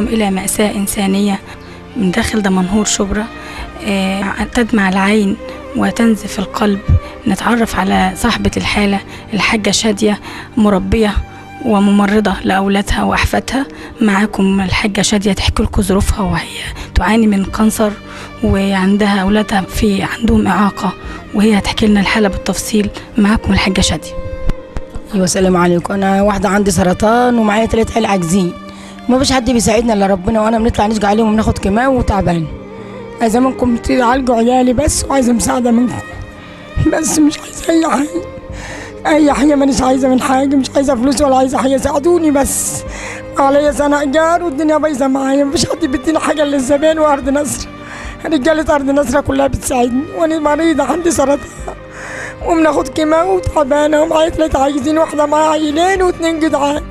بكم إلى مأساة إنسانية من داخل دمنهور شبرا، تدمع العين وتنزف القلب. نتعرف على صاحبة الحالة الحاجة شادية، مربية وممرضة لأولادها وأحفادها. معاكم الحاجة شادية تحكي لكم ظروفها، وهي تعاني من cancer وعندها أولادها في عندهم إعاقة، وهي هتحكي لنا الحالة بالتفصيل. معاكم الحاجة شادية. ايوه، السلام عليكم. انا واحدة عندي سرطان ومعايا 3 عيال عاجزين، ما فيش حد بيساعدنا الا ربنا، وانا بنطلع نشجع عليهم وبناخد كيماوي وتعبان. عايزه منكم تعالجوا عيالي بس، وعايزه مساعدة منكم بس، مش عايزه اي حاجة، اي حاجة مانيش عايزه من حاجة، مش عايزه فلوس ولا عايزه حاجة، ساعدوني بس. عليا سنة ايجار والدنيا بايظة معايا، مفيش حد بيدينا حاجة الا الزبائن وارض نصر، رجاله ارض نصر كلها بتساعدني، وانا مريضه عندي سرطان وبناخد كيماوي وتعبانه، ومعايا 3 عايزين، واحدة معايا عيلين و2 جدعان،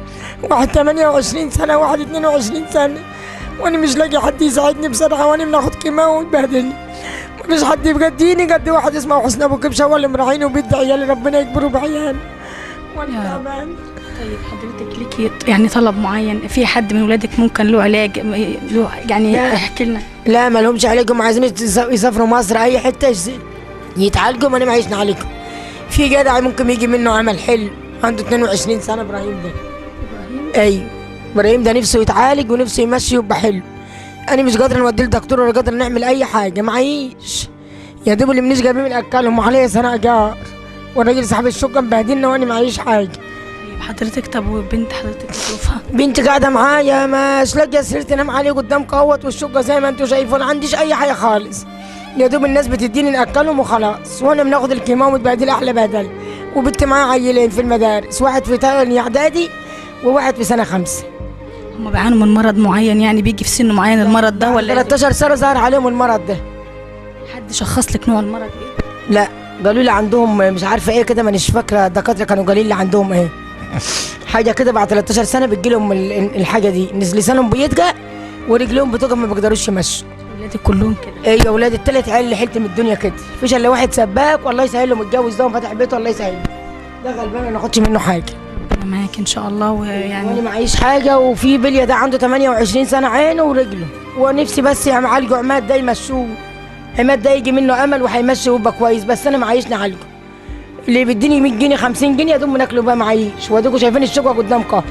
واحد 28 سنة وواحد 22 سنة، وانا مش لاقي حد يساعدني بصراحة، وانا بناخد كيماوي ومتبهدل، مفيش حد بيديني قد واحد اسمه حسن ابو كبشه هو اللي مراعيني وبيدي عيالي، ربنا يكبروا بعيالي وانا تعبان. طيب حضرتك ليكي يعني طلب معين؟ في حد من ولادك ممكن له علاج له يعني؟ لا. احكي لنا. لا، ما لهمش علاج، هم عايزين يسافروا مصر اي حتة يتعالجوا، ما انا معيش نعالجهم. في جدع ممكن يجي منه عمل حلو، عنده 22 سنة ابراهيم ده. ايوه ابراهيم ده نفسه يتعالج ونفسه يمشي ويبقى حلو. انا مش قادر نوديه لدكتور ولا قادر نعمل اي حاجة، معيش يا دوب اللي منيش جايبين من اكلهم، وعليا سنة ايجار، والراجل صاحب الشقة مبهدلنا وانا معيش حاجة. طيب حضرتك، طب وبنت حضرتك ظروفها؟ بنتي قاعدة معايا مش لاقيه سرير تنام عليه قدام قوت، والشقه زي ما انتوا شايفين، ما عنديش اي حاجة خالص، يا دوب الناس بتديني ناكلهم وخلاص، وانا بناخد الكيماوي متبهدل احلى بدل. وبنت معايا عيلين في المدارس، واحد في تاني اعدادي وواحد في سنة 5. هم بيعانوا من مرض معين يعني بيجي في سن معين المرض ده ولا 13 سنة ظهر عليهم المرض ده. حد شخص لك نوع المرض ايه؟ لا، قالوا لي عندهم مش عارفه ايه كده، مانيش فاكره، الدكاترة كانوا قالوا لي عندهم ايه حاجة كده، بعد 13 سنة بتجي لهم الحاجة دي، لسانهم بيتجأ ورجلهم بتقف ما بيقدروش يمشوا. ولادك كلهم كده؟ ايوه ولاد التلات عيال اللي حلت من الدنيا كده، مفيش الا واحد سباك والله يسهل له، متجوز ده وفاتح بيته الله يسهل له، ده غلبان ما ناخدش منه حاجة. ربنا معاك ان شاء الله. ويعني وانا معيش حاجة. وفي بليه ده عنده 28 سنة عينه ورجله، ونفسي بس يعالجوا عماد ده يمشوه، عماد ده يجي منه امل وهيمشي ويبقى كويس، بس انا معيش نعالجه. اللي بيديني 100 جنيه 50 جنيه يا دوب ناكله بقى، معيش. واديكوا شايفين الشقة قدامكم،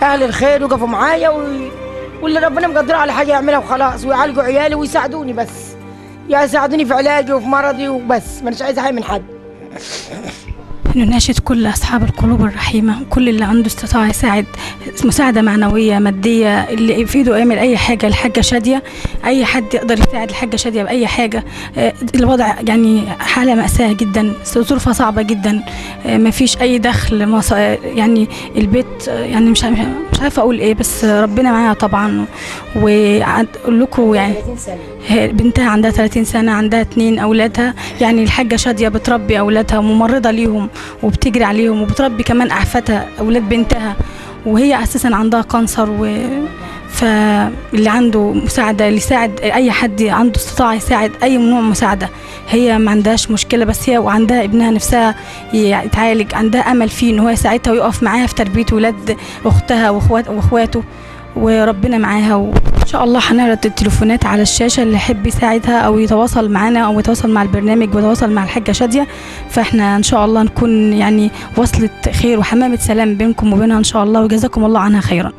اهل الخير وقفوا معايا واللي ربنا مقدره على حاجة يعملها وخلاص، ويعالجوا عيالي ويساعدوني بس، يساعدوني في علاجي وفي مرضي وبس، مانيش عايزه حاجة من حد. نناشد كل أصحاب القلوب الرحيمة وكل اللي عنده استطاعة يساعد مساعدة معنوية مادية، اللي في ايده يعمل أي حاجة. الحاجة شادية، أي حد يقدر يساعد الحاجة شادية بأي حاجة. الوضع يعني حالة مأساة جدا، ظروفها صعبة جدا، ما فيش أي دخل، يعني البيت، يعني مش عارفة أقول إيه، بس ربنا معاها طبعا. وأقول لكم يعني بنتها عندها 30 سنة، عندها 2 أولادها، يعني الحاجة شادية بتربي أولادها وممرضة ليهم وبتجري عليهم، وبتربي كمان أحفادها أولاد بنتها، وهي أساسا عندها cancer. فاللي عنده مساعدة اللي يساعد، أي حد عنده استطاعة يساعد أي نوع مساعدة. هي ما عندهاش مشكلة، بس هي وعندها ابنها نفسها يتعالج، عندها أمل فيه إن هو يساعدها ويقف معاها في تربية ولاد أختها وإخواته، وربنا معاها. وإن شاء الله هنعرض التليفونات على الشاشة، اللي يحب يساعدها أو يتواصل معانا أو يتواصل مع البرنامج ويتواصل مع الحاجة شادية، فإحنا إن شاء الله نكون يعني وصلة خير وحمامة سلام بينكم وبينها إن شاء الله، وجزاكم الله عنها خيرا.